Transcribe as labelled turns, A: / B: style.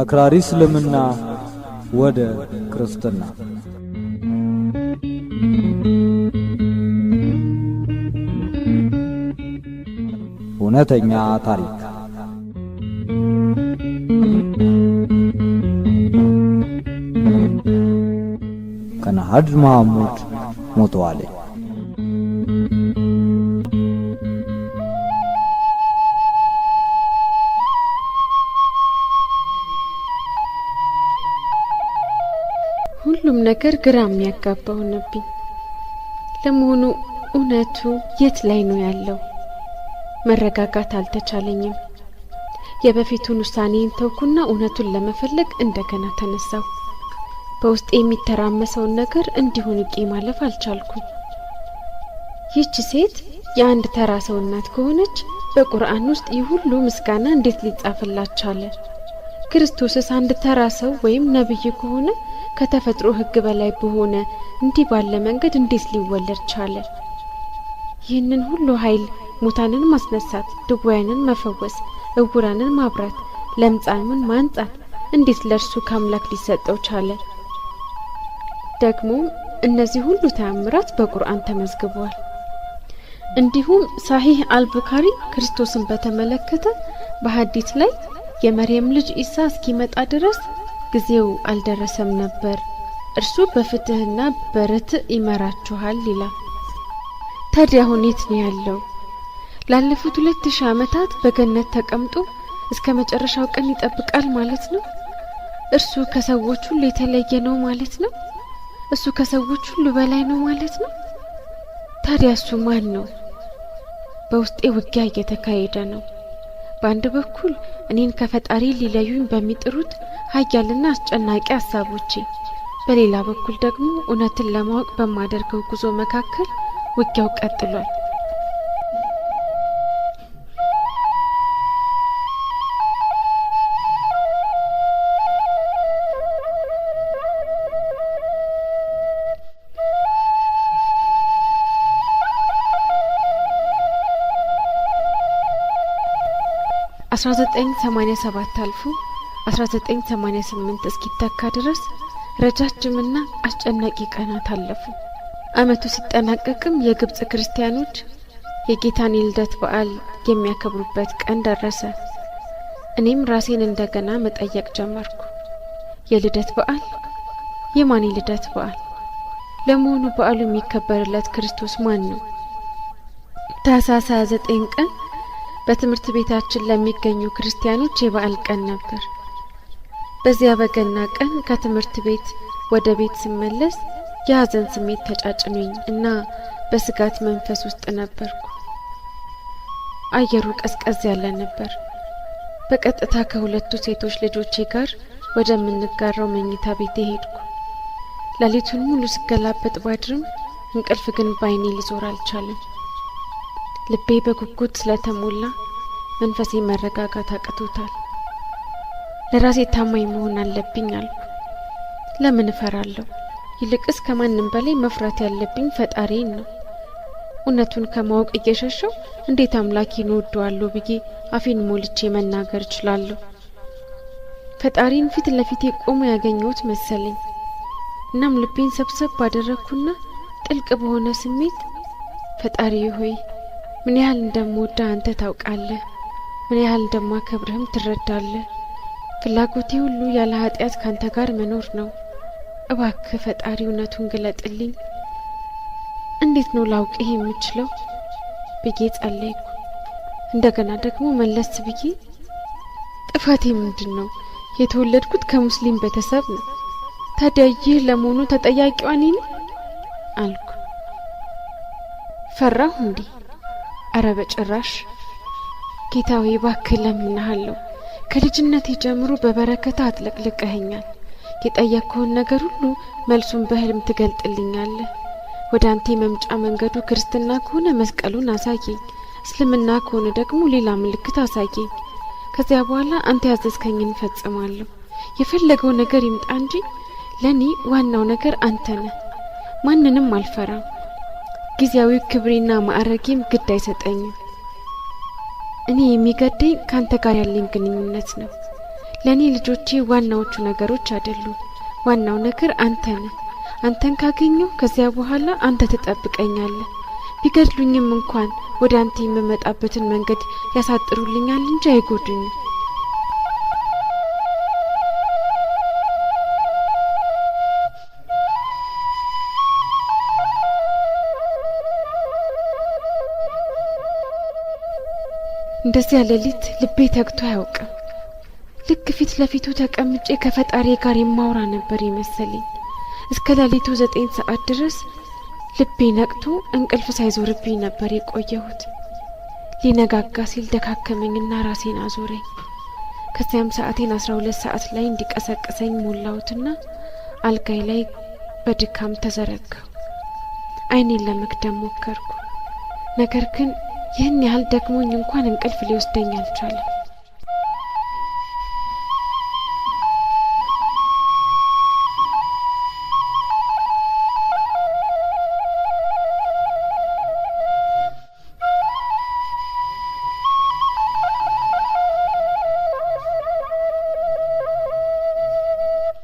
A: ከአክራሪ እስልምና ወደ ክርስትና። እውነተኛ ታሪክ። ከነሐድ መሐሙድ ሞተዋል።
B: ሁሉም ነገር ግራ የሚያጋባ ሆነብኝ። ለመሆኑ እውነቱ የት ላይ ነው ያለው? መረጋጋት አልተቻለኝም። የበፊቱን ውሳኔን ተውኩና እውነቱን ለመፈለግ እንደገና ተነሳሁ። በውስጤ የሚተራመሰውን ነገር እንዲሁ ንቄ ማለፍ አልቻልኩም። ይህች ሴት የአንድ ተራ ሰው እናት ከሆነች በቁርአን ውስጥ ይህ ሁሉ ምስጋና እንዴት ሊጻፍላት ቻለ? ክርስቶስስ አንድ ተራ ሰው ወይም ነብይ ከሆነ ከተፈጥሮ ሕግ በላይ በሆነ እንዲህ ባለ መንገድ እንዴት ሊወለድ ቻለ? ይህንን ሁሉ ኃይል ሙታንን ማስነሳት፣ ድውያንን መፈወስ፣ እውራንን ማብራት፣ ለምጻምን ማንጻት እንዴት ለእርሱ ከአምላክ ሊሰጠው ቻለ? ደግሞ እነዚህ ሁሉ ተአምራት በቁርአን ተመዝግበዋል። እንዲሁም ሳሂህ አልቡካሪ ክርስቶስን በተመለከተ በሐዲስ ላይ የመርየም ልጅ ኢሳ እስኪመጣ ድረስ ጊዜው አልደረሰም ነበር፣ እርሱ በፍትህና በርትዕ ይመራችኋል ይላል። ታዲያ አሁን የት ነው ያለው? ላለፉት 2000 ዓመታት በገነት ተቀምጦ እስከ መጨረሻው ቀን ይጠብቃል ማለት ነው? እርሱ ከሰዎች ሁሉ የተለየ ነው ማለት ነው? እሱ ከሰዎች ሁሉ በላይ ነው ማለት ነው? ታዲያ እሱ ማን ነው? በውስጤ ውጊያ እየተካሄደ ነው። በአንድ በኩል እኔን ከፈጣሪ ሊለዩኝ በሚጥሩት ኃያልና አስጨናቂ ሀሳቦቼ፣ በሌላ በኩል ደግሞ እውነትን ለማወቅ በማደርገው ጉዞ መካከል ውጊያው ቀጥሏል። 1987 አልፎ 1988 እስኪተካ ድረስ ረጃጅምና አስጨናቂ ቀናት አለፉ። አመቱ ሲጠናቀቅም የግብጽ ክርስቲያኖች የጌታን የልደት በዓል የሚያከብሩበት ቀን ደረሰ። እኔም ራሴን እንደገና መጠየቅ ጀመርኩ። የልደት በዓል? የማን የልደት በዓል? ለመሆኑ በዓሉ የሚከበርለት ክርስቶስ ማን ነው? ታህሳስ 29 ቀን በትምህርት ቤታችን ለሚገኙ ክርስቲያኖች የበዓል ቀን ነበር። በዚያ በገና ቀን ከትምህርት ቤት ወደ ቤት ስመለስ የሀዘን ስሜት ተጫጭኖኝ እና በስጋት መንፈስ ውስጥ ነበርኩ። አየሩ ቀዝቀዝ ያለ ነበር። በቀጥታ ከሁለቱ ሴቶች ልጆቼ ጋር ወደምንጋራው መኝታ ቤቴ ሄድኩ። ሌሊቱን ሙሉ ስገላበጥ ባድርም እንቅልፍ ግን ባይኔ ሊዞር አልቻለም። ልቤ በጉጉት ስለተሞላ መንፈሴ መረጋጋት አቅቶታል። ለራሴ ታማኝ መሆን አለብኝ አልኩ። ለምን እፈራለሁ? ይልቅስ ከማንም በላይ መፍራት ያለብኝ ፈጣሪን ነው። እውነቱን ከማወቅ እየሸሸው እንዴት አምላኬን እወደዋለሁ ብዬ አፌን ሞልቼ መናገር እችላለሁ? ፈጣሪን ፊት ለፊቴ ቆሞ ያገኘሁት መሰለኝ። እናም ልቤን ሰብሰብ ባደረግኩና ጥልቅ በሆነ ስሜት ፈጣሪ ሆይ ምን ያህል እንደምወድህ አንተ ታውቃለህ፣ ምን ያህል እንደማከብርህም ትረዳለህ። ፍላጎቴ ሁሉ ያለ ኃጢአት ካንተ ጋር መኖር ነው። እባክህ ፈጣሪ እውነቱን ግለጥልኝ። እንዴት ነው ላውቅህ የምችለው ብዬ ጸለይኩ። እንደገና ደግሞ መለስ ብዬ ጥፋቴ ምንድን ነው? የተወለድኩት ከሙስሊም ቤተሰብ ነው። ታዲያ ይህ ለመሆኑ ተጠያቂዋ እኔ ነኝ አልኩ። ፈራሁ እንዴ? አረ በጭራሽ። ጌታ ሆይ እባክህ እለምንሃለሁ። ከልጅነቴ ጀምሮ በበረከትህ አጥለቅልቀኸኛል። የጠየቅኩህን ነገር ሁሉ መልሱን በህልም ትገልጥልኛለህ። ወደ አንተ የመምጫ መንገዱ ክርስትና ከሆነ መስቀሉን አሳየኝ፣ እስልምና ከሆነ ደግሞ ሌላ ምልክት አሳየኝ። ከዚያ በኋላ አንተ ያዘዝከኝን እፈጽማለሁ። የፈለገው ነገር ይምጣ እንጂ ለኔ ዋናው ነገር አንተ ነህ። ማንንም አልፈራም። ጊዜያዊ ክብሬና ማዕረጌም ግድ አይሰጠኝም። እኔ የሚገደኝ ካንተ ጋር ያለኝ ግንኙነት ነው። ለእኔ ልጆቼ ዋናዎቹ ነገሮች አይደሉም። ዋናው ነገር አንተ ነህ። አንተን ካገኘሁ ከዚያ በኋላ አንተ ትጠብቀኛለህ። ቢገድሉኝም እንኳን ወደ አንተ የምመጣበትን መንገድ ያሳጥሩልኛል እንጂ አይጎዱኝም። እንደዚያ ሌሊት ልቤ ተግቶ አያውቅም። ልክ ፊት ለፊቱ ተቀምጬ ከፈጣሪ ጋር የማውራ ነበር የመሰለኝ። እስከ ሌሊቱ 9 ሰዓት ድረስ ልቤ ነቅቶ እንቅልፍ ሳይዞርብኝ ነበር የቆየሁት። ሊነጋጋ ሲል ደካከመኝና ራሴን አዞረኝ። ከዚያም ሰዓቴን 12 ሰዓት ላይ እንዲቀሰቅሰኝ ሞላሁትና አልጋይ ላይ በድካም ተዘረጋሁ። ዓይኔን ለመክደም ሞከርኩ። ነገር ግን ይህን ያህል ደክሞኝ እንኳን እንቅልፍ ሊወስደኝ አልቻለም።